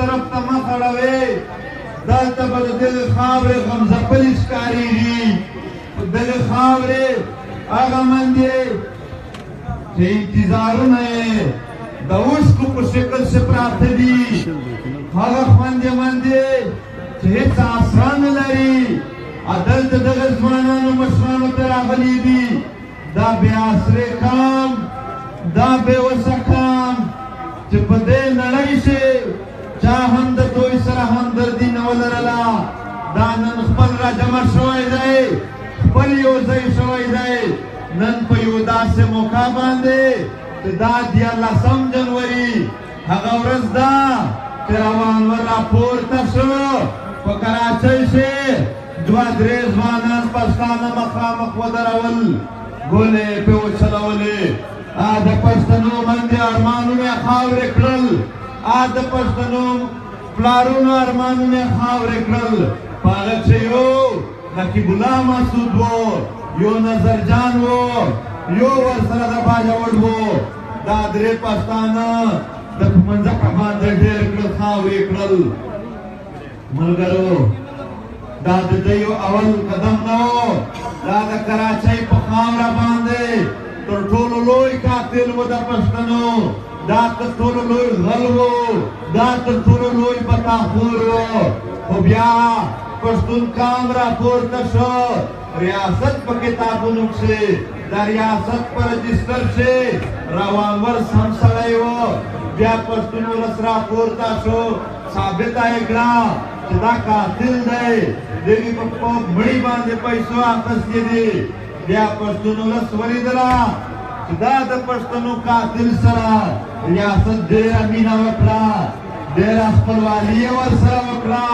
طرف ته مخ اړوې دلته به د دغې خاورې غمځپلي ښکارېږي. دغې خاورې هغه مندې چې انتظارونه یې د اوښکو په شکل کښې پراته دي، هغه خوندې مندې چې هېڅ آسرا نه لري، دلته دغه ځوانانو مشرانو ته راغلي دي. دا بې آسرې قام، دا بې وسه قام چې په دې نړۍ کښې چا هم د دوی سره همدردي نه ولرله، دا نن خپل راجمع شوی دی، خپل یو ځای شوی دی. نن په یو داسې موقع باندې چې دا 13 جنوري هغه ورځ ده چې روان ور راپورته شو په کراچۍ کښې دوه درې ځوانان پښتانه مخامخ ودرول، ګولې پې وچلولې، د پښتنو مندې ارمانونه یې خاورې کړل، د پښتنو پلارونو ارمانونه یې خاورې کړل. په هغه کښې یو نقیب الله مسعود و، یو نظر جان و، یو ورسره د باجوړ و. دا درې پښتانه د منځکه باندې ډېر کړل، خاورې کړل. ملګرو دا د دوی اول قدم نه و، دا د کراچۍ په خاوره باندې تر ټولو لوی قاتل و د پښتنو، دا تر ټولو لوی غل و، دا تر ټولو لوی بتاخور و. خو بیا پښتون قام راپورته شو، ریاست په کتابونو کښې، د ریاست په رجسټر کښې روانور سم سړی و. بیا پښتون ولس راپورته شو، ثابته یې کړه چې دا قاتل دی، دغې په مړي باندې پیسو اخیستې دي. بیا پښتون ولس ولیدله چې دا د پښتنو قاتل سره ریاست ډېره مینه وکړه، ډېره خپلوالي یې ورسره وکړه،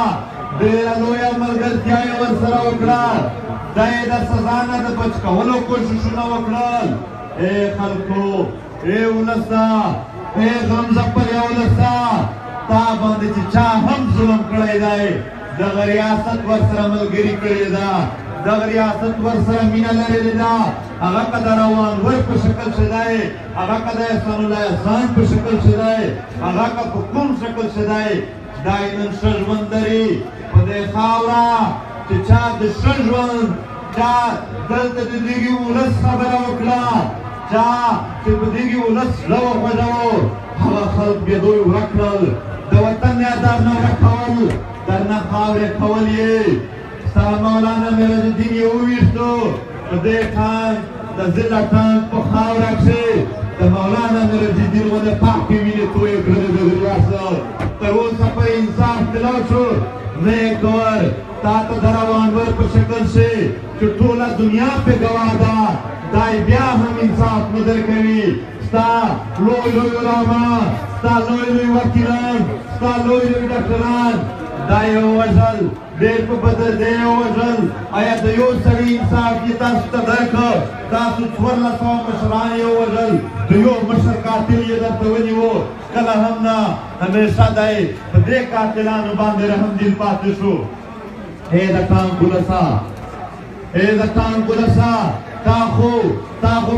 ډېره لویه ملګرتیا یې ورسره وکړه. دا یې د سزا نه د بچ کولو کوششونه وکړل. ای خلکو، ای ولسه، ای غم ځپلې ولسه، تا باندې چې چا هم ظلم کړی دی، دغه ریاست ورسره ملګري کړې ده، دغه ریاست ورسره مینه لرلې ده. هغه که د روان ور په شکل کښې دی، هغه که د احسان الله احسان په شکل کښې دی، هغه که په کوم شکل کښې دی، دا یې نن ښه ژوند لري. په دې خاوره چې چا د ښه ژوند، چا دلته د دغې ولس خبره وکړه، چا چې په دغې ولس زړه وخوږوو، هغه خلک بیا دوی ورک کړل، د وطن نه درنه ورک کول، درنه خاورې کول یې. ستا مولانا میراج الدین یې وویشتو په دې ټانک، د ضلع ټانک په خاوره کښې د مولانا میراج الدین غوندې پاکې وینې تویې کړلې. د ریاست تر اوسه پورې انصاف ملاو شو نه یې کور. تا ته د روانور په شکل کښې چې ټوله دنیا پې ګواه ده، دا یې بیا هم انصاف نه درکوي. ستا لوی لوی علما، ستا لوی لوی وکیلان، ستا لوی لوی ډاکټران، دا یې ووژل، ډېر په بدردۍ یې ووژل. آیا د یو سړي انصاف یې تاسو ته درکړ؟ تاسو 1400 مشران یې ووژل، د یو مشر قاتل یې درته ونیو؟ کله هم نه. همیشه دی په دې قاتلانو باندې رحم دل پاتې شو. ای د ټانک ولسه، ای د ټانک ولسه، تا خو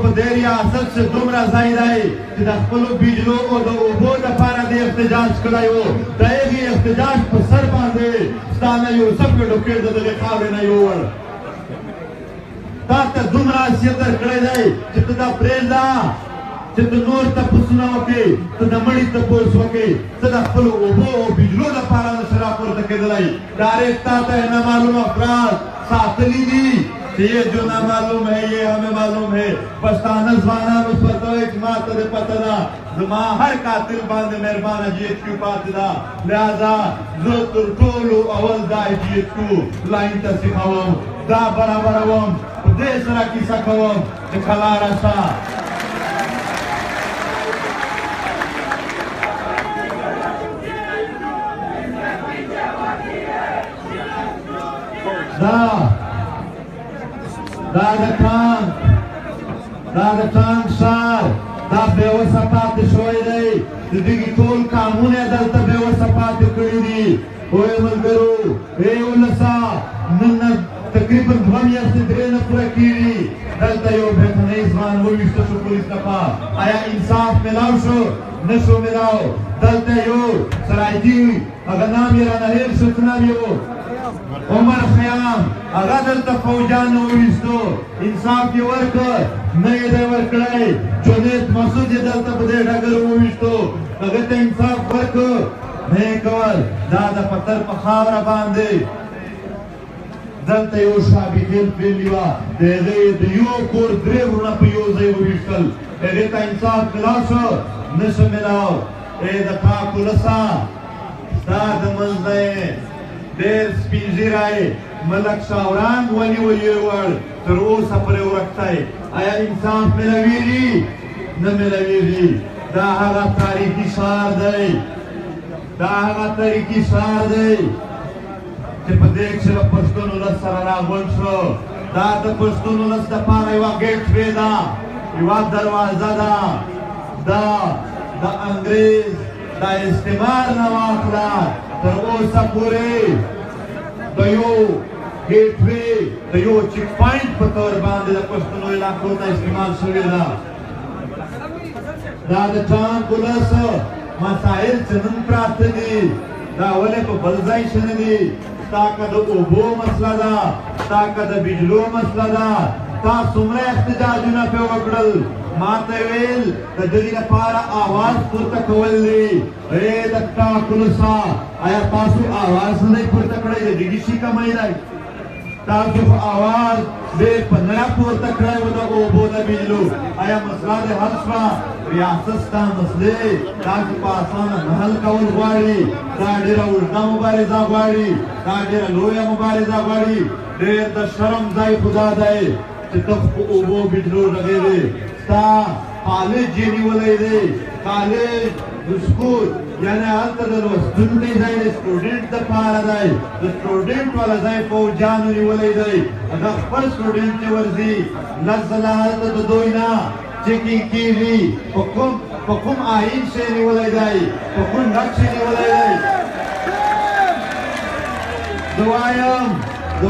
په دې ریاست کښې دومره ځای دی چې د خپلو بجلو او د اوبو دپاره دې احتجاج کړی و، د هغې احتجاج په سر باندې ستا نه یوسف ایډوکیټ د دغې خاورې نه یووړ. تا ته دومره حیثیت درکړی دی چې ته دا پرېږده چې ته نور تپوسونه وکړې، ته د مړي تپوس وکړې، ته د خپلو اوبو او بجلو دپاره نه شي راپورته کېدلی. ډایرکټ تا ته نامعلوم افراد ساتلي دي چې یہ جو نامعلوم ہے یہ ہمیں معلوم ہے. پښتانه ځوانان اوس ورته وایي چې ما ته دې پته ده، زما هر قاتل باندې مهربانه جي ایچ کیو پاتې ده، لهذا زه تر ټولو اول دا جي ایچ کیو لاین ته سیخوم، دا برابروم، په دې سره کیسه کوم چې کلاره شه. دا د ټانک، دا د ټانک ښار دا بېوسه پاتې شوی دی. د دغې ټول قامونه یې دلته بېوسه پاتې کړي دي. اوی ملګرو، ای ولسه، نن تقریبا 2 میاشتې 3 نه پوره کېږي دلته یو بېټنی ځوان وویشته شو پولیس لخوا. آیا انصاف ملاو شو؟ نه شو ملاو. دلته یو سرایتي هغه نام یې رانه هېر شو، څه نام یې و؟ عمر خیام، هغه دلته فوجانو وویستو، انصاف یې ورکړ، نه یې دی ورکړی. جنید مسعود یې دلته په دې ډګر وویستو، هغه ته انصاف ورکړ، نه یې کول. دا د پتر په خاوره باندې دلته یو شابیخېل پرېښي وه، د هغې د یو کور درې وروڼه په یو ځای وویشتل، هغې ته انصاف ملاو شو؟ نه شو ملاو. ای د ټاک ولسه، ستا د منځ نه یې ډېر سپین ږیری ملک شاوران ونیو یوړ، تر اوسه پورې ورک دی. آیا انصاف ملاویږي؟ نه ملاویږي. دا هغه تاریخي ښار دی، دا هغه تاریخي ښار دی چې په دې کښې د پښتون ولس سره راغونډ شو. دا د پښتون ولس دپاره یوه ګیټ وې ده، یوه دروازه ده. دا د انګریز د استعمار نه واخله تر اوسه پورې د یو ګیټ وې، د یو چیک پوینټ په طور باندې د پښتنو علاقو ته استعمال شوې ده. دا د ټانک ولس مسایل چې نن پراته دي، دا ولې په بل ځای کښې نه دي؟ ستا که د اوبو مسله ده، ستا که د بجلو مسله ده، تا څومره احتجاجونه پرې وکړل؟ ما ته ویل د دغې لپاره آواز پورته کول دي. ای د ټاک ولسه، آیا تاسو آواز نه دی پورته کړی؟ د دغې شي کمی دی. تاسو خو آواز ډېر په نه پورته کړی و د اوبو د بجلو. آیا مسله دې حل شوه؟ ریاست ستا مسلې تاسو په اسانه نه حل کول غواړي. دا ډېره اوږده مبارزه غواړي، دا ډېره لویه مبارزه غواړي. ډېر د شرم ځای خو دا دی چې ته په اوبو بجلو غږېږې. ستا کالج یې نیولی دی، کالج د سکول، یعنې هلته د لوستونکي ځای د سټوډنټ دپاره دی، د سټوډنټ والا ځای فوجانو نیولی دی. هغه خپل سټوډنټ چې ورځي لس ځله هلته د دوی نه چیکینګ کېږي، په کوم آیین کښې نیولی دی، په کوم رنګ کښې نیولی دی. زه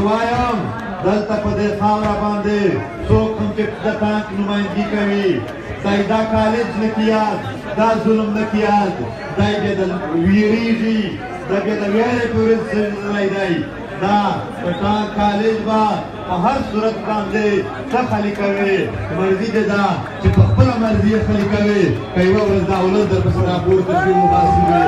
وایم دلته په دې خاوره باندې څوک هم چې د ټانک نمایندګي کوي، دی دا کالج نه کیاد، دا ظلم نه کیاد، دی بیا د ویریږي، دا بیا د ویرې په ورځ سړی دی. دا د ټانک کالج به په هر صورت باندې ته خالي کوې، مرضي دې ده چې په خپله مرضي یې خالي کوې، که یوه ورځ دا ولس درپسې راپورته شي وباسي وې.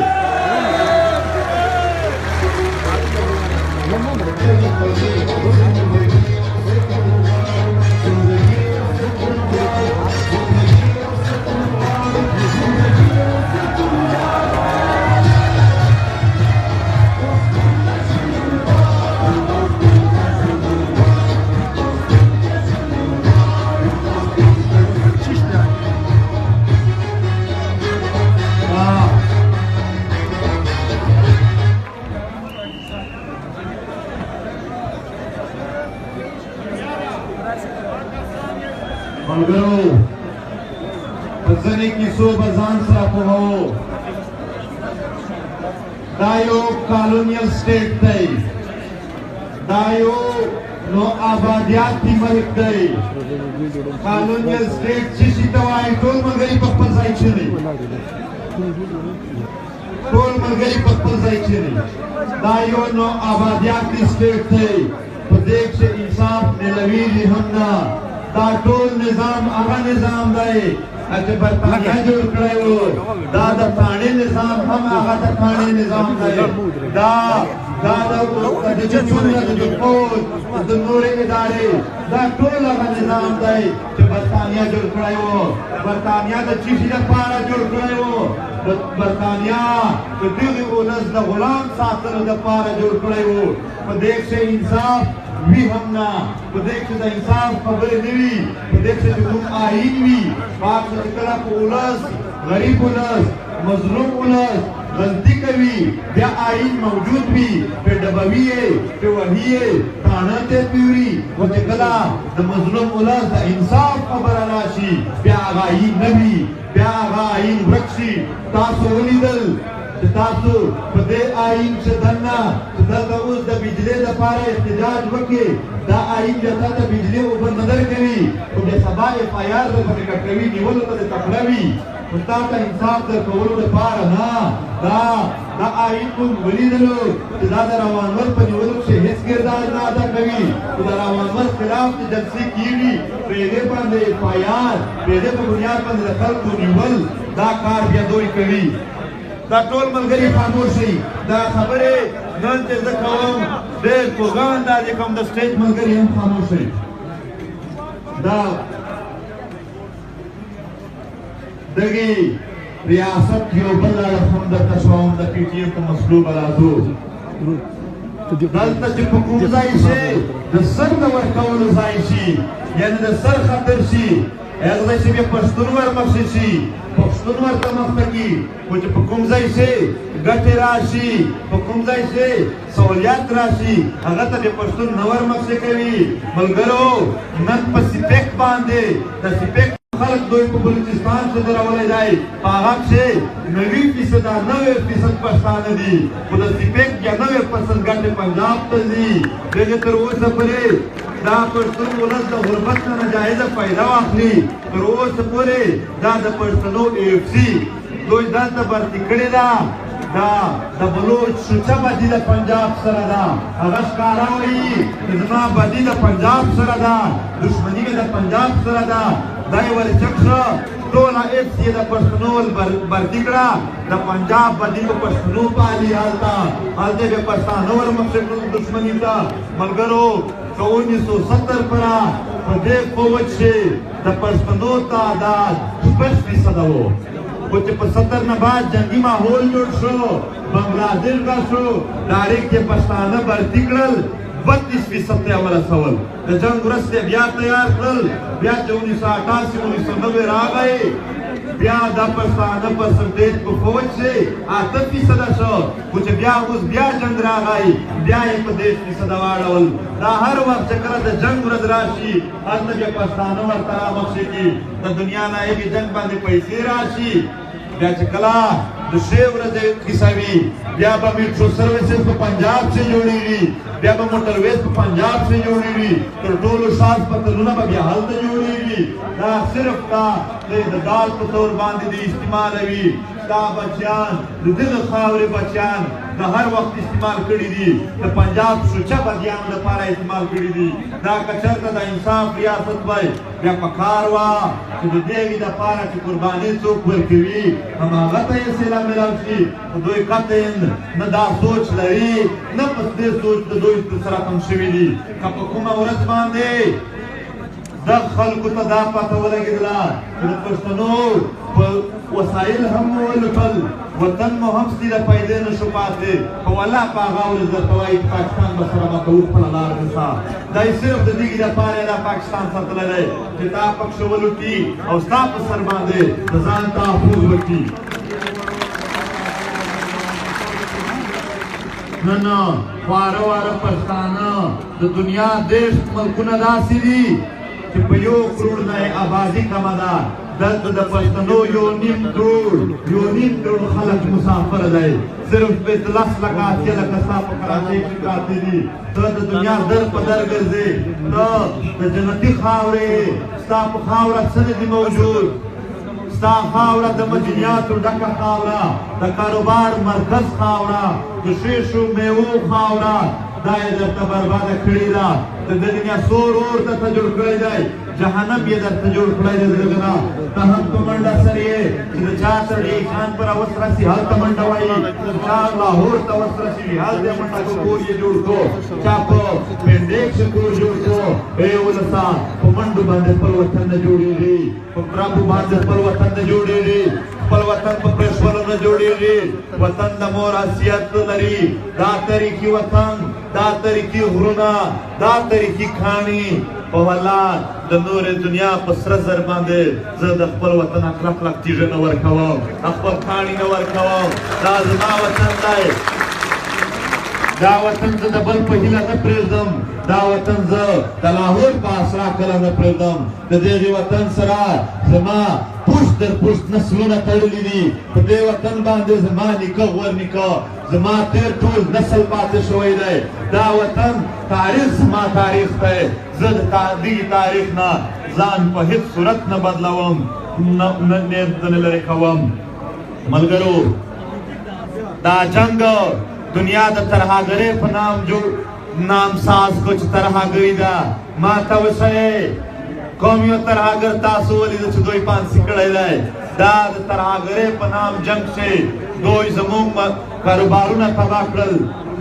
ملګرو، په ځینې کیسو به ځان سره پوهوو. دا یو کالونیل سټیټ دی، دا یو نو آبادیاتي ملک دی. کالونیل سټیټ څه شي ته وایي؟ ټول ملګري په خپل ځای کښېنئ، ټول ملګري په خپل ځای کښېنئ. دا یو نو آبادیاتي سټیټ دی، په دې کښې انصاف میلاویږي هم نه. دا ټول نظام هغه نظام دی چې برطانیه جوړ کړی و. دا د تاڼې نظام هم هغه د تاڼې نظام دی. دا دا د چې څومره د فوج د نورې ادارې، دا ټول هغه نظام دی چې برطانیه جوړ کړی و. برطانیه د څه شي لپاره جوړ کړی و؟ برطانیه د دغې ولس د غلام ساتلو دپاره جوړ کړی و. په دې کښې انصاف وي هم نه، په دې کښې د انصاف خبرې نه وي، په دې کښې چې کوم آیین وي، پاک چې کله په ولس، غریب ولس، مظلوم ولس غلطي کوي، بیا آیین موجود وي، پې ډبوي یې، پې وهي یې، تاڼه ته یې پیوري. خو چې کله د مظلوم ولس د انصاف خبره راشي، بیا هغه آیین نه وي، بیا هغه آیین ورک شي. تاسو ولیدل چې تاسو په دې آیین کښې دننه چې دلته اوس د بجلۍ دپاره احتجاج وکړي، دا آیین بیا تا ته بجلي اوبه نه درکوي، خو بیا سبا اف آی آر درپسې کټ کوي، نیولو ته دې تکړه وي. نو تا ته انصاف درکولو دپاره نه. دا دا آئین مونږ ولیدلو چې دا د روانول په نیولو کښې هېڅ کردار نه ادا کوي، خو د روانول خلاف چې جلسې کېږي په هغې باندې اف آی آر، په هغې په بنیاد باندې د خلکو نیول، دا کار بیا دوی کوي. دا ټول ملګري خاموش شئ. دا خبرې نن چې زه کوم ډېر په غم انداز یې کوم، د سټیج ملګري هم خاموش شئ. دا دغې ریاست یو بل اړخ هم درته شوم، د پي ټي ایم په مسلو به راځو. دلته چې په کوم ځای شي د سر د ورکولو ځای شي، یعنې د سر خطر شي، هغه ځای چې بیا پښتون ورمخې شي، پښتون ورته مخته کړي. خو چې په کوم ځای شي ګټې راشي، په کوم ځای شي سهولیات راشي، هغه ته بیا پښتون نه ورمخې کوي. ملګرو، نن په سیپیک باندې د سیپیک خلک دوی په بلوچستان کښې درولی دی، په هغه کښې 90%، 90% پښتانه دي، خو د سیپیک بیا 90% ګټې پنجاب ته ځي. دغې تر اوسه پورې دا پښتون ولس د غربت نه ناجایزه فایده واخلي. تر اوسه پورې دا د پښتنو ایف سي دوی دلته برتي کړې ده. دا د بلوچ سوچه بدي د پنجاب سره ده، هغه ښکاره وایي چې زما بدي د پنجاب سره ده، دښمني مې د پنجاب سره ده. دا یې ورچک شو، ټوله ایف سي یې د پښتنو برتي کړه، د پنجاب بدي په پښتنو پالي. هلته هلته بیا پښتانه ورمخې کړل دښمني ته. ملګرو، که 1970 پره په دې فوج کښې د پښتنو تعداد 6% و، خو چې په 70 نه بعد جنګي ماحول جوړ شو، بنګلادیش به شو، ډایرکټ یې پښتانه برتي کړل، 32% ته یې ورسول. د جنګ وروسته یې بیا تیار کړل، بیا چې 1988، 1990 راغی، بیا دا پښتانه پرسنټیج په فوج کښې 8% شو، خو چې بیا اوس بیا جنګ راغی، بیا یې په 30% واړول. دا هر وخت چې کله د جنګ ورځ راشي، هلته بیا پښتانه ورته رامخ کړي. د دنیا نه هغې جنګ باندې پیسې راشي، بیا چې کله د ښې ورځې کیسه وي، بیا به میټرو سرویسز په پنجاب کښې جوړېږي، بیا به موټرویز په پنجاب کښې جوړېږي، تر ټولو ښه هسپتالونه به بیا هلته جوړېږي. دا صرف دا د دال په طور باندې دې استعمالوي. دا بچیان د دغه خاورې بچیان د هر وخت استعمال کړي دي، د پنجاب سوچه بدیانو دپاره استعمال کړي دي. دا که چېرته د انصاف ریاست وای، بیا په کار وه چې د دې دپاره چې قرباني څوک ورکوي هم هغه ته یې صله میلاو شي. خو دوی قطعاً نه دا سوچ لري، نه په دې سوچ د دوی سره کم شوي دي. که په کومه ورځ باندې د خلکو ته دا پته ولګېدله چې د پښتنو په وسایل هم مو ولوټل، وطن مو هم سیده پیدې نه شو پاتې، خو والله په هغه ورځ درته وایي چې پاکستان به سره ماته خپله لار نیسه. دا یې صرف د دې دپاره یې دا پاکستان ساتلی دی چې تا پکښې ولوټي او ستا په سر باندې د ځان تحفظ وکړي. نن خواره واره پښتانه د دنیا 30 ملکونه داسې دي چې په 1 کروڑ نه یې آبادي کمه ده. دلته د پښتنو 1.5 کروڑ، 1.5 کروڑ خلک مسافر دی، صرف په 10 لکه 80 لکه ستا په کراچۍ کښې پراته دي. ته د دنیا در په در ګرځې، ته د جنتي خاورې، ستا په خاوره څه نه دي موجود. ستا خاوره د مدنیاتو ډکه خاوره، د کاروبار مرکز خاوره، د شیشو میوو خاوره، دا یې درته برباده کړې ده. د دنیا سور اور درته جوړ کړی دی، جهنم یې درته جوړ کړی دی. دغه نه ته هم په منډه سره یې چې د چا تر ډي خان پر وس رسي هلته منډه وایي، د چا لاهور ته وس رسي هلته یې منډه کړو، کور یې جوړ کړو، چا په پنډې کښې کور جوړ کړو. ای ولسه، په منډو باندې خپل وطن نه جوړېږي، په کرابو باندې خپل وطن نه جوړېږي، خپل وطن په پرېښولو نه جوړېږي. وطن د مور حیثیت لري. دا تاریخي وطن، دا تاریخي غرونه، دا تاریخي کاڼي، په والله د نورې دنیا په سره زر باندې زه د خپل وطن کلک کلک تیږه نه ورکوم، خپل کاڼي نه ورکوم. دا زما وطن دی، دا وطن زه د بل په هیله نه پرېږدم، دا وطن زه د لاهور په اسرا کله نه پرېږدم. د دغې وطن سره زما پشت در پشت نسلونه تړلي دي. په دې وطن باندې زما نیکه غور نیکه، زما تېر ټول نسل پاتې شوی دی. دا وطن تاریخ زما تاریخ دی، زه د دې تاریخ نه ځان په هیڅ صورت نه بدلوم. نه لرې کوم. ملګرو، دا جنگ دنیا د ترهګرۍ په نام جوړ نام ساز کو چې ترهګري ده. ما ته وښیئ کوم یو ترهګر تاسو ولید چې دوی پانسي کړی دی؟ دا د ترهګرۍ په نام جنګ شي. دوی زموږ کاروبارونه تباه کړل،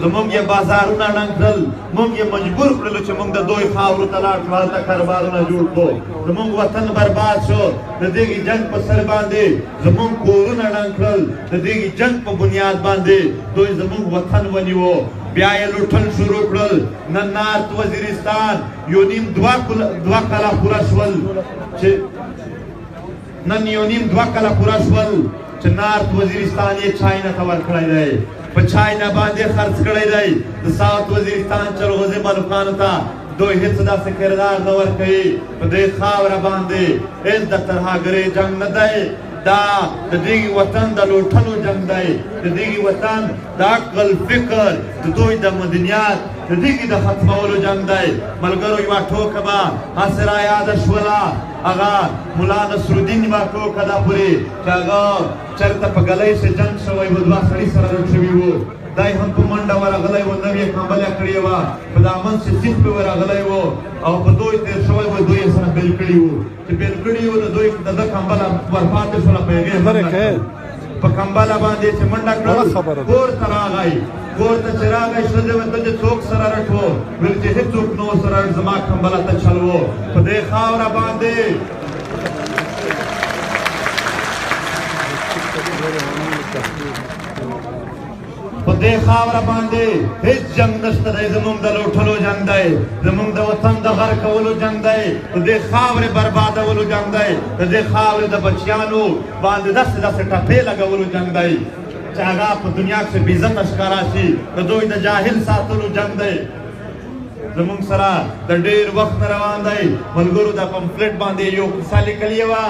زموږ یې بازارونه ړنګ کړل، موږ یې مجبور کړلو چې موږ د دوی خاورو ته لاړ شو، هلته کاروبارونه جوړ کړو. زموږ وطن برباد شو. د دغې جنګ په سر باندې زموږ کورونه ړنګ کړل. د دغې جنګ په بنیاد باندې دوی زموږ وطن ونیو، بیا یې لوټل شروع کړل. نن نارت وزیرستان یو نیم دوه کاله پوره شول چې نن یو نیم دوه کاله پوره شول چې نارت وزیرستان یې چاینا ته ورکړی دی، په چاینا باندې خرڅ کړی دی. د ساوت وزیرستان چلغوزې ملکانو ته دوی هېڅ داسې کردار نه ورکوي. په دې خاوره باندې هېڅ د ترهګرۍ جنګ نه دی، دا د دې وطن د لوټلو جنګ دی، د دې وطن د عقل فکر د دوی د مدنیات د دې د ختمولو جنګ دی. ملګرو، یوه ټوکه به هسې را یاده شوله، هغه ملا نصرالدین یوه ټوکه ده پورې چې هغه چېرته په ګلۍ کښې جنګ شوی و، دوه سړي سره رټ شوي وو. دی هم په منډه ورغلی و، نوې کمبله کړې وه، په دامن کښې سیخ پې ورغلی و او په دوی تېر شوی و، دوی یې سره بېل کړي وو. چې بېل کړي وو، د دوی د ده کمبله ورپاتې شوله، په هغې منډه کړل. په کمبله باندې چې منډه کړل، کور ته راغی. کور ته چې راغی، ښځې ورته چې څوک سره رټ و؟ ویل چې هېڅوک نه و سره رټ، زما کمبله ته چل و. په دې خاوره باندې په دې خاوره باندې هېڅ جنګ نشته دی. زموږ د لوټلو جنګ دی، زموږ د وطن د غرقولو جنګ دی، د دې خاورې بربادولو جنګ دی، د دې خاورې د بچیانو باندې داسې داسې ټپې لګولو جنګ دی چې هغه په دنیا کښې بې عزته ښکاره شي. د دوی د جاهل ساتلو جنګ دی. زموږ سره د ډېر وخت نه روان دی. ملګرو، د پمفلټ باندې یو کیسه لیکلې وه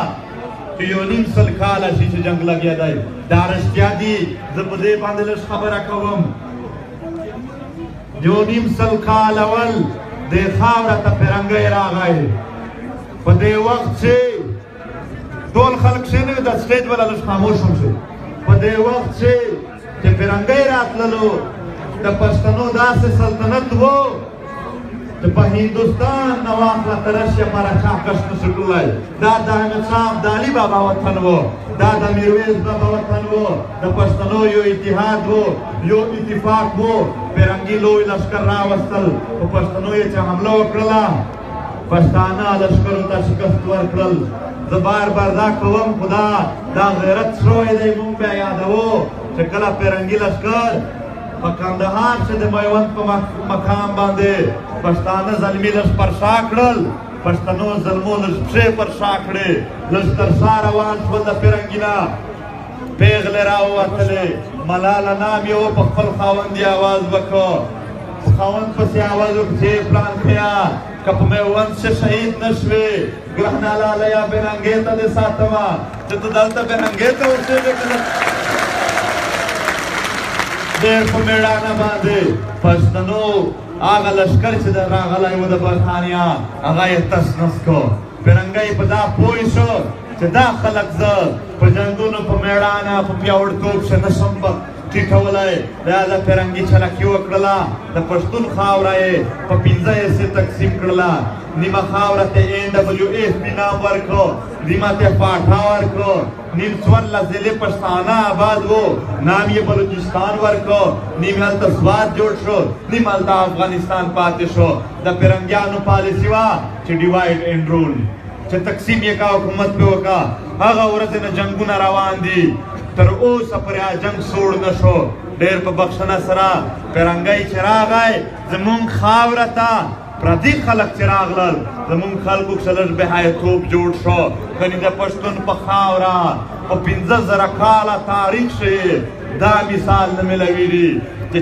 چې یو نیم سل کاله شي چې جنګ لګیا دی. دا رښتیا دي، زه په دې باندې لږ خبره کوم. یو نیم سل کال اول دې خاوره ته پیرنګی راغی. په دې وخت چې ټول خلک کښېنوي، د سټیج والا لږ خاموش هم شي. په دې وخت چې پیرنګی راتللو، د پښتنو داسې سلطنت و چې په هندوستان نه واخله تر رشیا پاره چا کش نه شو کړلی. دا د احمد شاه ابدالي بابا وطن و، دا د میرویس بابا وطن و. د پښتنو یو اتحاد و، یو اتفاق و. پیرنګي لوی لښکر راوستل، په پښتنو یې چې حمله وکړله، پښتانه لښکرو ته شکست ورکړل. زه بار بار دا کوم، خو دا غیرت شوی دی. مونږ بیا یادوو چې کله پیرنګي لښکر په کندهار چې د میوند په مقام باندې پښتانه زلمي لږ پر شا کړل، پښتنو زلمو لږ پښې پر شا کړې، لږ تر شا روان شول د پیرنګي نه. پېغلې راووتلې، ملاله نام یې و، په خپل خاوند یې اواز وکړ، په خاوند پسې اواز وکړ چې پلانکیه که په میوند کښې شهید نه شوې، ګرانه لالیه بېرنګې ته دې ساتمه، چې ته دلته بېرنګې ته ورسېږې که نه. ډېر په مېړانه باندې پښتنو هغه لښکر چې د راغلی و د برتانیا، هغه یې تس نس کړ. پیرنګی په دا پوه شو چې دا خلک زه په جنګونو په مېړانه په پیاوړتوب کښې نه شم ټیټولی. لهذا پیرنګي چلکي وکړله، د پښتون خاوره یې په پنځه حصې تقسیم کړله. نیمه خاوره ته این ډبلیو ایف پي نام ورکړو، نیمه ته فاټا ورکړو، نیم 14 ضلع پښتانه آباد وو، نام یې بلوچستان ورکړو، نیم هلته سوات جوړ شو، نیم هلته افغانستان پاتې شو. د پیرنګیانو پالیسي وه چې ډیوایډ اینډ رول، چې تقسیم یې کا، حکومت پې وکړه. هغه ورځې نه جنګونه روان دي، تر اوسه پورې هغه جنګ سوړ نه شو. ډېر په بخښنه سره پیرنګی چې راغی زمونږ خاوره ته، پردي خلک چې راغلل زمونږ خلکو کښې لږ بهایتوب جوړ شو. کنې د پښتون په خاوره په 5000 کاله تاریخ کښې دا مثال نه میلاویږي چې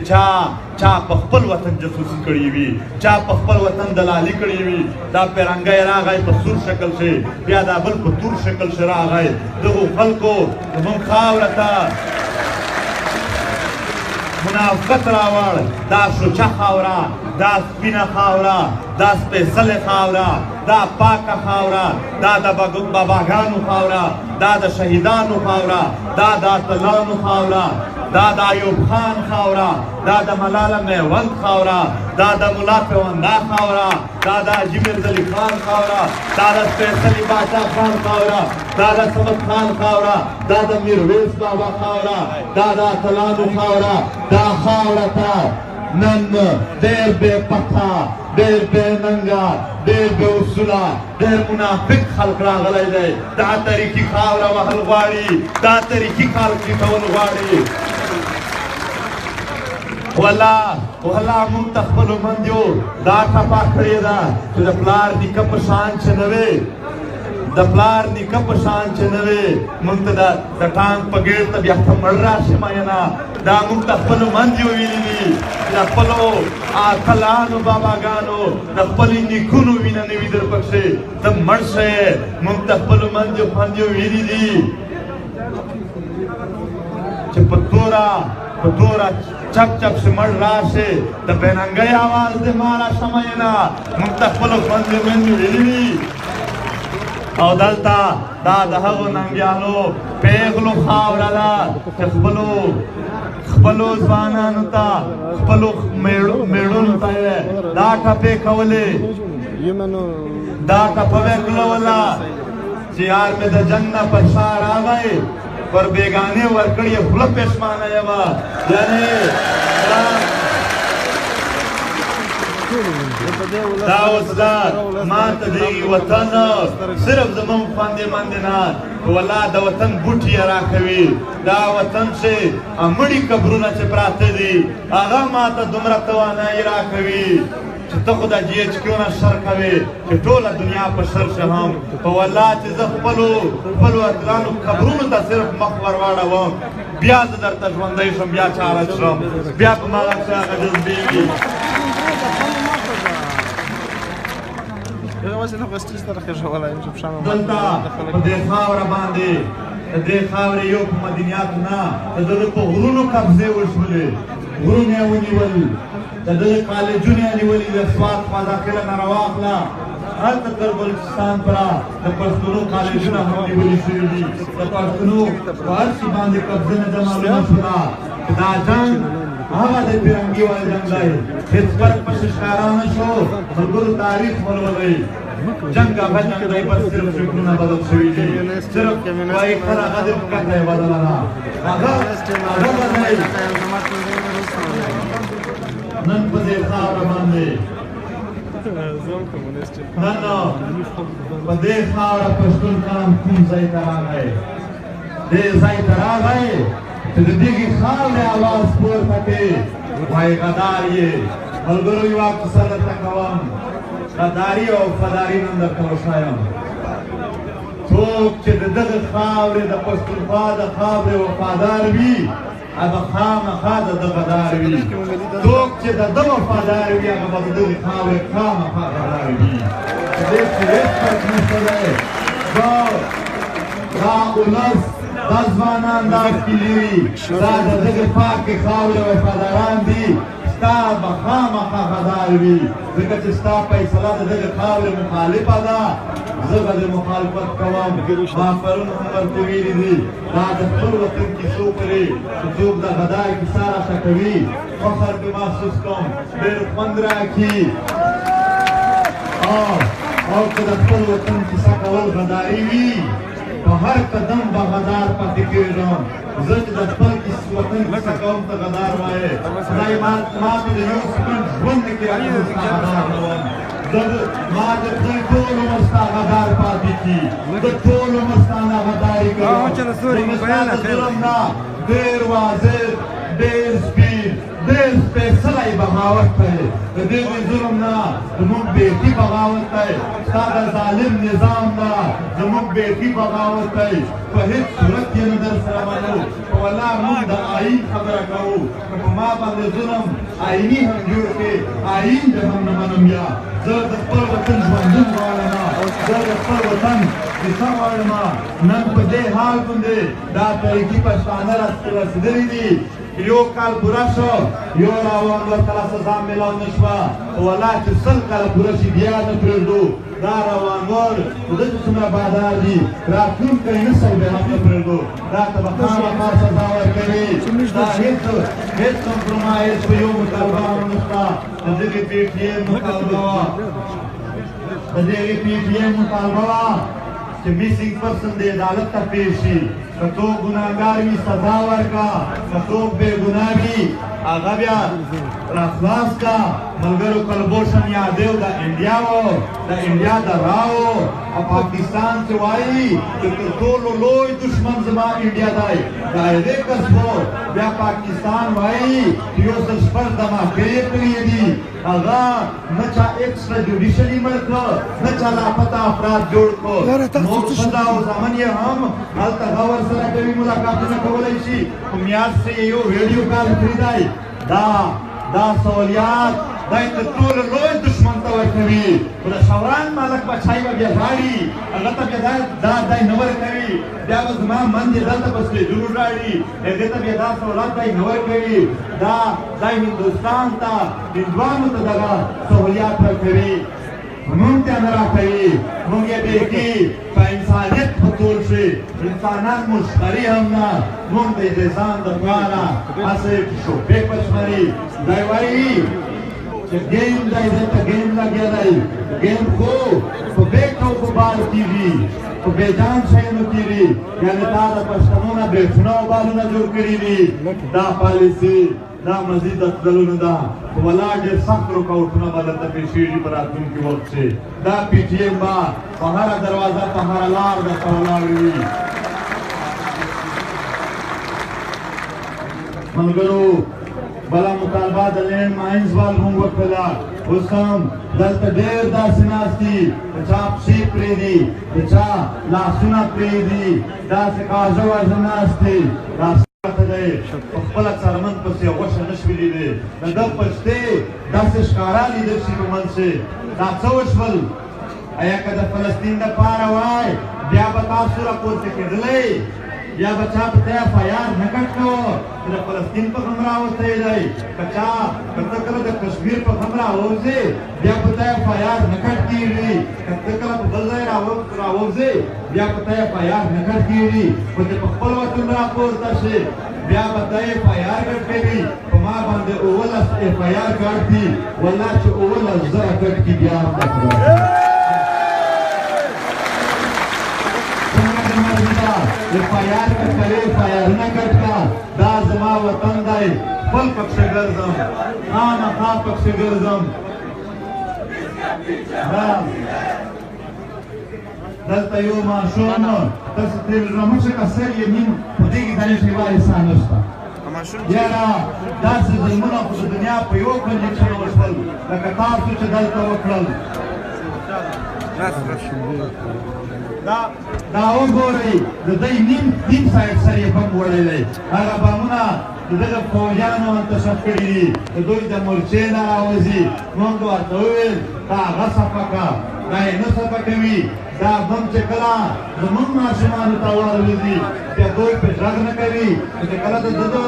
چا په خپل وطن جاسوسي کړې وي، چا په خپل وطن دلالي کړې وي. دا پیرنګی راغی په سور شکل کښې، بیا دا بل په تور شکل کښې راغی. دغو خلکو زمونږ خاوره ته منافقت راوړ. دا سوچه خاوره، دا سپینه خاوره، دا سپېڅلې خاوره، دا پاکه خاوره، دا د باباګانو خاوره، دا د شهیدانو خاوره، دا د اتلانو خاوره، دا د ایوب خان خاوره، دا د ملاله میوند خاوره، دا د ملا پیوندا خاوره، دا د حاجي میرزلي خان خاوره، دا د سپېڅلي باچا خان خاوره، دا د صمد خان خاوره، دا د میرویس بابا خاوره، دا د اتلانو خاوره. دا خاوره ته نن ډېر بې پته، ډېر بې ننګه، ډېر بې اصوله، ډېر منافق خلق راغلی دی. دا تاریخي خاوره وهل غواړي، دا تاریخي خلق کول غواړي. والله والله مونږ ته خپلو مندیو دا ټپه کړې ده چې د پلار نیکه په شان چې نه وې، د پلار نیکه په شان چې نه وې، مونږ ته د ټانک په ګېډ ته بیا ته مړ راشې میینه. دا مونږ ته خپلو مندیو ویلي دي چې د خپلو اتلانو باباګانو د خپلو نیکونو وینه نه وي در پکښې، ته مړ شې. مونږ ته خپلو مندیو خوندیو ویلي دي چې په توره چپ چپ شې مړ راشې، د بېننګۍ آواز دې ما راشه میینه. مونږ ته خپلو خوندیو میندو ویلي دي. او دلته دا د هغو ننګیالو پیغلو خاوره ده چې خپلو ځوانانو ته، خپلو میړونو ته یې دا ټپې کولې، دا ټپه به کړوله چې یار مې د جنګ نه په شا راغی، پر بېګانې ورکړې خوله پېښمانه یمه. یعنې دا اوس دا ما ته دې وطن صرف زمونږ خوندې مندې نه، والله د وطن بوټي یې راکوي. دا وطن چې مړي قبرونه چې پراته دي، هغه ما ته دومره توانایي راکوي چې ته خو د جي ایچ کیو نه شر کوې چې ټوله دنیا په شر شه هم. په والله چې زه خپلو اتلانو قبرونو ته صرف مخ ورواړوم، بیا زه درته ژوندی شم، بیا چاره شم، بیا په ما کښې هغه جذبېږي. دلته په دې خاوره باندې، د دې خاورې یو په مدنیاتو نه، د دغه په غرونو قبضې وشولې، غرونه یې ونیول، د دغه کالجونه یې نیولي، د سوات خوا داخله نه راواخله هلته تر بلوچستان پره د پښتنو کالجونه هم نیولي شوي دي. د پښتنو په هر شي باندې قبضه نه ده معلومه شوله چې دا جنګ هغه د پیرنګي والا جنګ دی، هېڅ فرق پکې ښکاره نه شو. ملګرو تاریخ ولولئ، جنګ هغه جنګ دی، بس صرف فکرونه بدل شوي دي، صرف وایي خر هغه دې ښکته یې بدله ده، هغه هغه به دی. نن په دې خاوره باندې، نن په دې خاوره پښتون قام کوم ځای ته راغی؟ دې ځای ته راغی چې د دغې خاورې اواز پورته کړي، وایي غدار یې. ملګرو یوه کیسه درته کوم، غداري او وفاداري نن درته وښایم. څوک چې د دغې خاورې، د پښتونخوا د خاورې وفادار وي، هغه خامخا د ده غدار وي. څوک چې د ده وفادار وي، هغه به د دغې خاورې خامخا غدار وي. په دې کښې هېڅ فرق نشته دی. دا ولس، دا ځوانان، دا کلیري، دا د دغې پاکې خاورې وفاداران دي. ستا به خامخا غدار وي، ځکه چې ستا فیصله د دغې خاورې مخالفه ده. زه به د مخالفت کوم. ما پرون هم ورته ویلي دي، دا د خپل وطن کیسو پرې چې څوک د غدار کیسه راته کوي، فخر پې محسوس کوم، ډېر خوند راکړي. او که د خپل وطن کیسه کول غداري وي، په هر قدم به غدار پاتې کېږم. زه چې د خپل وطن کیسه کوم، ته غدار وایې. خدای ما ته د یو سکند ژوند نه کې راکړي، ستا غدار نه وم. ما د خدای ټول عمر ستا غدار پاتې کړي، د ټول عمر ستا نه غداري کوم. ستا د ظلم نه ډېر واضح، ډېر سپین، ډېر سپېڅلی بغاوت دی. د دې ظلم نه زموږ بیخي بغاوت دی. ستا د ظالم نظام نه زموږ بیخي بغاوت دی. په هېڅ صورت یې نه در سره منو. په والله موږ د آیین خبره کوو، که په ما باندې ظلم آییني هم جوړ کړې، آیین دې هم نه منم. بیا زه د خپل وطن ژوندون غواړم، زه د خپل وطن کیسه غواړم. نن په دې حال باندې دا تاریخي پښتانه رسېدلي دي. یو کال پوره شو، یو راوان ورته سزا میلاو نه شوه. والله چې 100 کاله پوره شي بیا نه پرېږدو. دا روانور د دې څومره بادار دي، راتلونکی نسل به هم نه پرېږدو. دا ته به خامخا سزا ورکوي. دا هېڅ کمپرومایز په یو مطالبه هم نشته. د دغې پي ټي ایم مطالبه وه، د دغې پي ټي ایم مطالبه وه چې میسینګ پرسن د عدالت ته پیش شي. که څوک ګناهګار وي سزا ورکړه، که څوک بې ګناه وي هغه بیا راخلاص کا. ملګرو کلبوشن یادیو د انډیا و، د انډیا د راو او پاکستان چې وایي چې تر ټولو لوی دښمن زما انډیا دی، د هغې کس و. بیا پاکستان وایي چې یو سل شپږ دماکې یې کړي دي. هغه نه چا ایکسټرا جوډیشلي مړ کړ، نه چا لاپته افراد جوړ کړ. نور ښځه او زامن یې هم هلته هغه ورسره کوي، ملاقاتونه کولی شي. په میاشت کې یې یو ویډیو کال کړی دی. دا سہولیات دا تر ټولو لوی دښمن ته ورکوي. خو د شوران مالک بچای به بیا ژاړي، هغه ته بیا دا دی نه ورکوي. بیا به زما مندې دلته په سټیجونو ژاړي، هغې ته بیا دا سهولت دی نه ورکوي. دا دی هندوستان ته، هندوانو ته دغه سهولیات ورکوي، مونږ ته نه راکوي. مونږ یې بیخي په انسانیت په تول شي، انسانان مو شمري هم نه. مونږ د ځان دپاره هسې شوپې په شمري. دی وایي چې ګیم دی، دلته ګیم لګیا دی. ګیم خو په بیټ او په بال کېږي، په بېجان شیانو کېږي. یعنې دا د پښتنو نه بیټونه او بالونه جوړ کړي دي. دا پالیسي دا مزید د تللو نه ده. خو ولا ډېر سخت رکاوټونه به درته پېښېږي په راتلونکي وخت کښې. دا پي ټي ایم به په هره دروازه، په هره لار درته ولاړ وي. ملګرو بله مطالبه د لینډ ماینز وال مونږ وکړله. اوس هم دلته ډېر داسې ناست دي، د چا پښې پرې دي، د چا لاسونه پرې دي، داسې کاږه واږه ناست دي. دا دی په خپله څرمن پسې غوښه نه شوي لیدې، د ده پښتې داسې ښکاره لیدل شي په منځ کښې. دا څه وشول؟ ایا که د فلسطین دپاره وای بیا به تاسو راپورته کېدلی؟ بیا به چا په ته اف آی آر نه کټ کوه چې د فلسطین په غم راوتی دی؟ که چا که ته کله د کشمیر په غم راووځې بیا په ته اف آی آر نه کټ کېږي. که ته کله په بل ځای راووځې بیا په ته اف آی آر نه کټ کېږي. خو چې په خپل وطن راپورته شې بیا به ته اف آی آر کټ کوي. په ما باندې 17 اف آی آر کټ دي، والله چې 17,000 کټ کړي بیا هم درته اف آی آر کټ کوې، اف آی آرونه کټ کړه. دا زما وطن دی، خپل پکښې ګرځم، خامخا پکښې ګرځم. دلته یو ماشوم تاسو ترې رامخ که سر یې نیم په دې کې دانش یوازې ساه نشته. یاره داسې ظلمونه خو د دنیا په یو کنج کښې نه وشول لکه تاسو چې دلته وکړل. دا وګورئ د دې نیم سایډ سر یې بم وړی دی. هغه بمونه د دغه فوجیانو انتشار کړي دي، د دوی د مورچې نه راوځي. مونږ ورته وویل دا هغه صفا کړه، دا یې نه صفا کوي. دا بم چې کله زمونږ ماشومانو ته والوځي بیا دوی پرې غږ نه کوي. چې کله د ده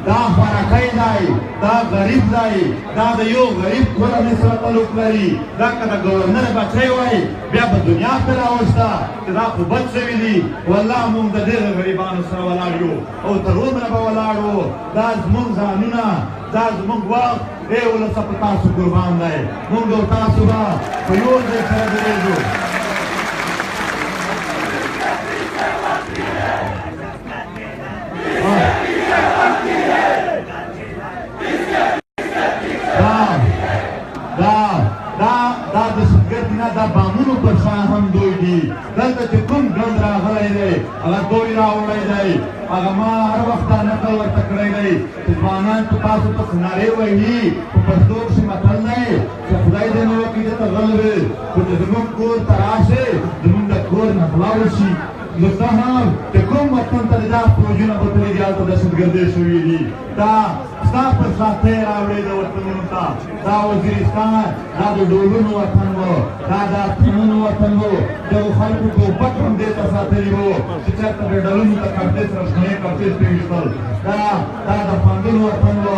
دا خوراکی دی، دا غریب دی، دا د یو غریب کورنۍ سره تعلق لري. دا که د ګورنر بچی وای بیا به دنیا پرې راوسته چې دا خو بد شوي دي. والله مونږ د دغه غریبانو سره ولاړ یو او تر عمره به ولاړ وو. دا زمونږ ځانونه، دا زمونږ وخت ای ولسه په تاسو قربان دی. مونږ او تاسو به په یو ځای سره درېږو. دا دهشتګردي نه، دا بامونو پر شا هم دوی دي. دلته چې کوم ګند راغلی دی هغه دوی راوړی دی. هغه ما هر وخت دا نقل ورته کړی دی چې ځوانان په تاسو پسې نارې وهي، په پښتو کښې متل دی چې خدای دې نه وکړي ته غل وې، خو چې زموږ کور ته راشې زموږ د کور نه غلا وشي. نو ته هم چې کوم وطن ته دا فوجونه وتلي دي هلته دهشتګردۍ شوي دي، دا ستا پر ساتۍ راوړې د وطنونو ته. دا وزیرستان دا د ډولونو وطن و، دا د اتنونو وطن و. دغو خلکو ټوپک هم دې ته ساتلي وو چې چېرته به ډلونو ته کړتې سره شنې کړتې پرې ویشتل. دا د خوندونو وطن و،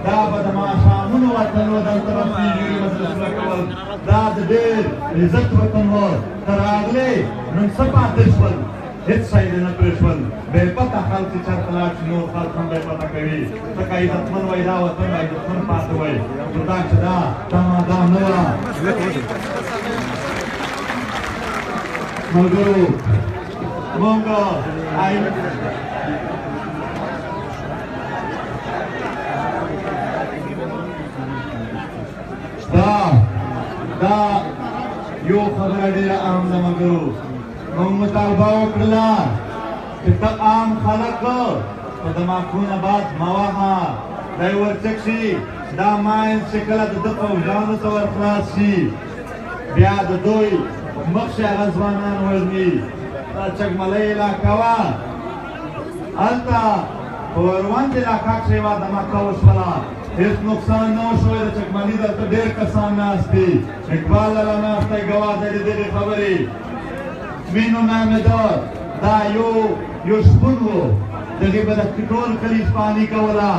دا به د ماښامونو وطن و، دلته به سپین مجلسونه کول. دا د ډېر عزت وطن و. ته راغلې نن څه پاتې شول؟ هېڅ شی دې نه پرېښول. بې پته خلک چې چېرته لاړ شي نور خلک هم بې پته کوي، ځکه عزتمن وای دا وطن به عزتمن پاتې وای. خو دا چې دا تمه دا نه وه. ملګرو مونږ دا یو خبره ډېره اهم ده. ملګرو موږ مطالبه وکړله چې ته عام خلک په دماغونه باد مه وهه، دی ورچک شي. دا ماین چې کله د ده فوجانو ته ورخلاص شي بیا د دوی مخ شي هغه ځوانان وژني. دا چکملۍ علاقه وه، هلته په وروند علاقه کښې یوه دماکه وشوله، هېڅ نقصان نه و شوی. د چکملي دلته ډېر کسان ناست دي، اقبال لالا ناست دی ګواه دی د دغې خبرې. مینو نامېده، دا یو شپون و، دغې به د ټول کلي شپاني کوله،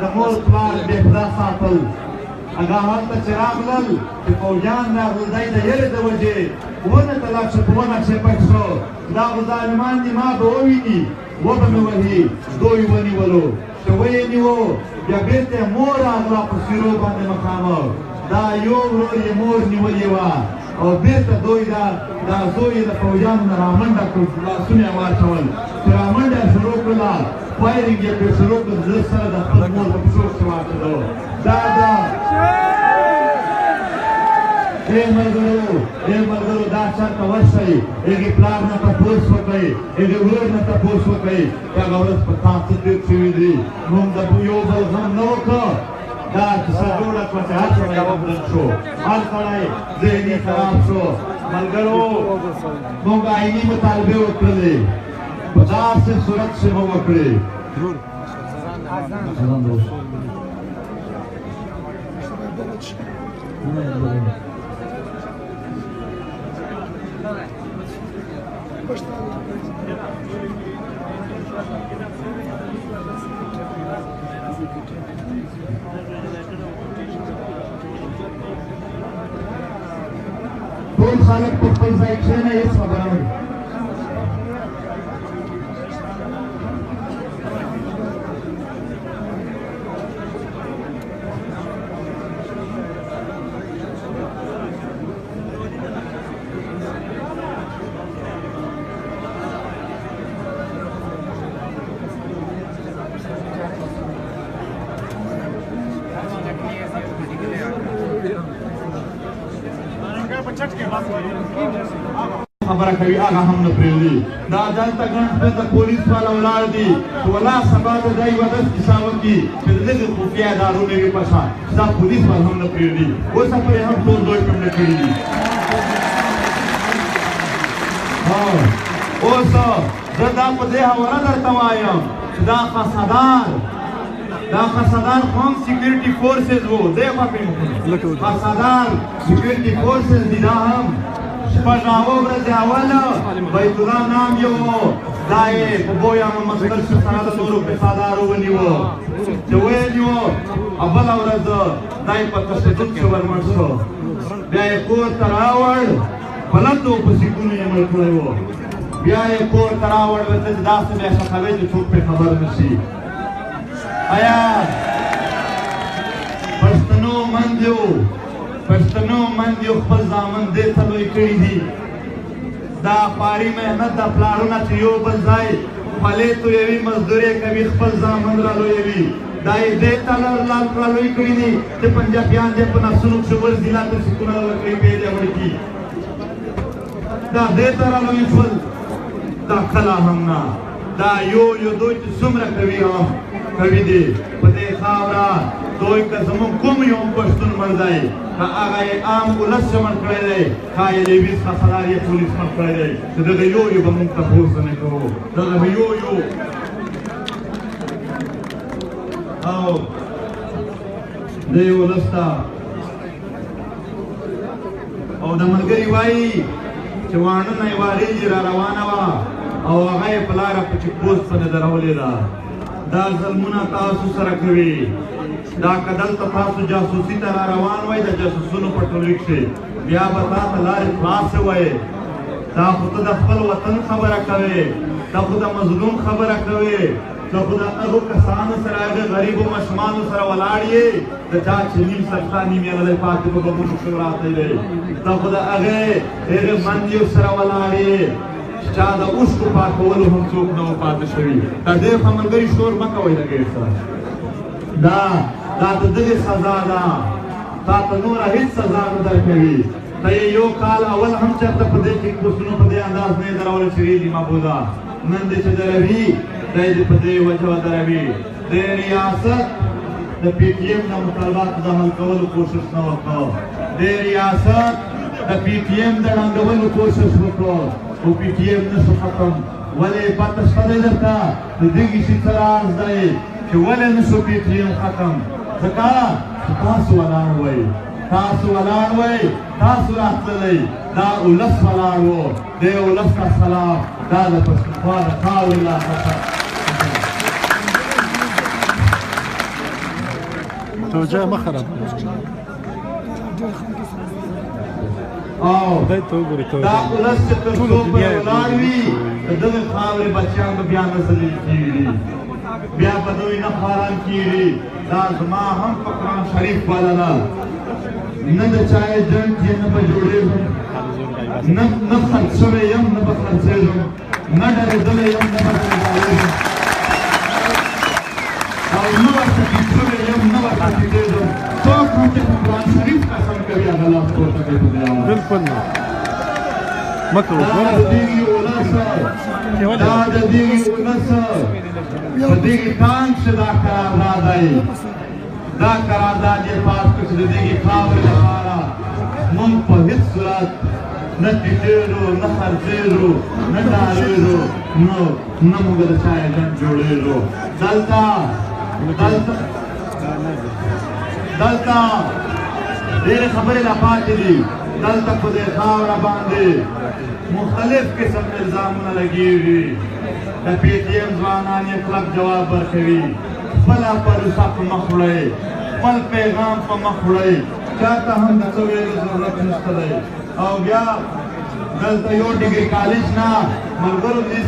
د مور پلار بې خدا ساتل. هغه هلته چې راغلل چې فوجیان راغلل، دی د یرې د وجې ونه ته لاړ شو، په ونه کښې پټ شو. دا خو ظالمان دي، ما به وویني وبه مې وهي. دوی ونیولو، چې ویې نیو بیا بېرته یې مور راغله په سیرو باندې مخامخ. دا یو ورور یې مور نیولې وه او بېرته دوی دا زوی یې د فوجیانو نه رامنډه کړ، لاسونه یې واچول. چې رامنډه یې شروع کړله، فایرینګ یې پرې شروع کړ، زړه سره د خپل مور په پښو کښې واچولو. دا دا ای ملګرو، دا چېرته ورشئ، هغې پلار نه تپوس وکړئ، هغې ورور نه تپوس وکړئ چې هغه ورځ په تا څه تېر شوي دي. موږ د یو بل غم نه وکړو. دا کیسه جوړه کړه چې هر سړی غمجن شو، هر سړی ذهني خراب شو. ملګرو موږ آئیني مطالبې وکړلې، په داسې صورت کښې مو وکړې. ټول خلک په خپل ځای کښېنئ، هېڅ خبره نه. خبره کوي هغه هم نه پرېږدي. دا دلته ګڼ شمېر د پولیس والا ولاړ دي، چې ولا سبا د دی یوه داسې کیسه وکړي چې د دغې خفیه ادارو نه وي په شا، چې دا پولیس والا هم نه پرېږدي. اوسه پورې هم ټول دوی پرې نه کړي دي. اوس زه دا په دې حواله درته وایم چې دا خاصدار خو هم سیکورټي فورسز وو، دی خوا پرې خاصدار سیکورټي فورسز دي. دا هم شپږ اووه ورځې اول بیت الله نام یو و، دا یې په بویا محمد شو سره د نورو پیسادارو ونیو. چې ویې نیو او بله ورځ دا یې په تشدد کښې ورمړ شو. بیا یې کور ته راوړ، په لتو په سیکونو یې مړ کړی و. بیا یې کور ته راوړ، ورته چې داسې بیا ښخوي چې څوک پرې خبر نه شي. آیا پښتنو مندیو، پښتنو مندیو خپل زامن دې ته لوی کړي دي. دا خواري محنت د پلارونه چې یو بل ځای خولې تویوي، مزدورې کوي، خپل زامن را لویوي. دا یې دې ته را لوی کړي دي چې پنجابیان دې په نسونو کښې ورځي، لا تر سکونه ورکړي، پې دې ورکړي. دا دې ته را لوی شول، دا کله هم نه. دا یو یو دوی چې څومره کوي هم کوي دي په دې خاوره. دوی که زموږ کوم یو پښتون مړ دی، که هغه یې عام ولس مړ کړی دی، که یې لیویز خسلار یې پولیس مړ کړی دی، چې دغه یو یو به موږ تپوس نه کوو، دغه به یو یو. او دې ولس ته او د ملګري وایي چې واڼه نه یوه ریجې را روانه وه او هغه یې په لاره په چیک پوسټ باندې درولې ده. دا ظلمونه تاسو سره کوي. دا که دلته تاسو جاسوسي ته را روان وای، د جاسوسونو په ټولي کښې بیا به تا ته لارې خلاصې وای. دا خو ته د خپل وطن خبره کوې، ته خو د مظلوم خبره کوې، ته خو د هغو کسانو سره، هغه غریبو ماشومانو سره ولاړ یې د چا چې نیم سرخا نیم یې نه دی پاتې په بمونو کښې وراتی دی. ته خو د هغې مندیو سره ولاړ یې چې چا د اوښکو پاکولو هم څوک نه و پاتې شوي. دا ډېر ښه ملګري، شور مه کوئ لږ سره. دا د دغې سزا ده، تا ته نوره هېڅ سزا نه درکوي. ته یې یو کال اول هم چېرته په دې چیک پوسټونو په دې انداز نه یې درولی چې ریلي مه بوځه. نن دې چې دروي، دی دې په دې وجه ودروي. د ریاست د پي ټي ایم د مطالباتو د حل کولو کوشش نه وکړ، د ریاست د پي ټي ایم د ړنګولو کوشش وکړ، خو پي ټي ایم نه شو ختم. ولې پته شته دی درته د دغې شي څه راز دی چې ولې نه شو پي ټي ایم ختم؟ ځکه چې تاسو ولاړ وئ، تاسو ولاړ وئ، تاسو راتللی، دا ولس ولاړ و. دې ولس ته سلام، دا د پښتونخوا د خاورې لا توجه مه خرابوه. او خدای ته وګورئ، توجه. دا ولس چې تر څو پورې ولاړ وي، د دغې خاورې بچیان به بیا نه ذلیل کېږي، بیا به دوی نه خواران کېږي. دا زما هم په قرآن شریف بلنه، نه د چا ایجنټ یې نه به جوړېږم، نه خرڅ شوی یم، نه به خرڅېږم، نه ډارېدلی یم، نه به ډارېږم، او نه ورته ټیټ شوی یم، نه ورته ټیټېږم. څوک هم چې په قرآن شریف قسم کوي، هغه لاس پورته کوي په دې اړه. بالکل نه مه کوه. دا د دغې ولس، دا د دغې ولس په دغې ټانک کښې دا قرارداد دی، دا قرارداد یې پاس کړ چې د دغې خاورې لپاره موږ په هېڅ صورت نه ټیټېږو، نه خرڅېږو، نه ډارېږو، نو نه موږ د چا ایجنټ جوړېږو. دلته دلته دلته ډېرې خبرې لا پاتې دي. دلته په دې خاوره باندې مختلف قسم الزامونه لګېږي. د پي ټي ایم ځوانان یې کلک جواب ورکوي. خپله پروسه په مخ وړئ، خپل پیغام په مخ وړئ، چاته هم د څه ویلو ضرورت نشته دی. او بیا دلته یو ډیګري کالج نه ملګرو د دې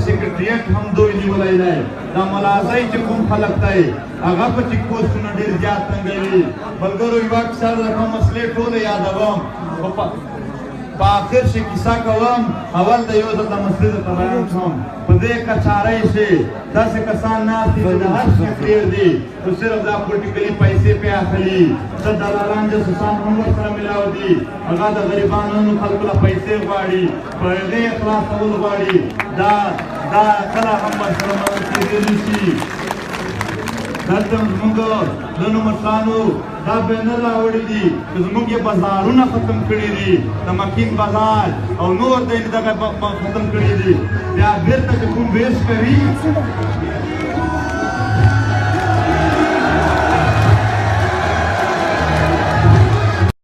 سیکرټریټ هم دوی نیولی دی. د ملازۍ چې کوم خلک دی، هغه په چیک پوسټونه ډېر زیات تنګوي. ملګرو یوه کیسه درکوم، مسلې ټولې یادوم، خو په آخر کښې کیسه کوم. اول د یو ځل د مسلې درته بیان کوم. په دې کچارۍ کښې داسې کسان ناست دي چې د هر شي تېر دي، خو صرف دا پولیټیکلي پیسې پرې اخلي. څه دلالان جاسوسان هم ورسره ملاو دي، هغه د غریبانو خلکو له پیسې غواړي، په هغې یې خلاصول غواړي. دا کله هم ورسره مدد کېدی نه شي. دلته زموږ ځینو مشرانو دا بینر راوړي دي چې زموږ یې بازارونه ختم کړي دي، د مکین بازار او نور د دغه ختم کړي دي. بیا بېرته چې کوم وېش کوي،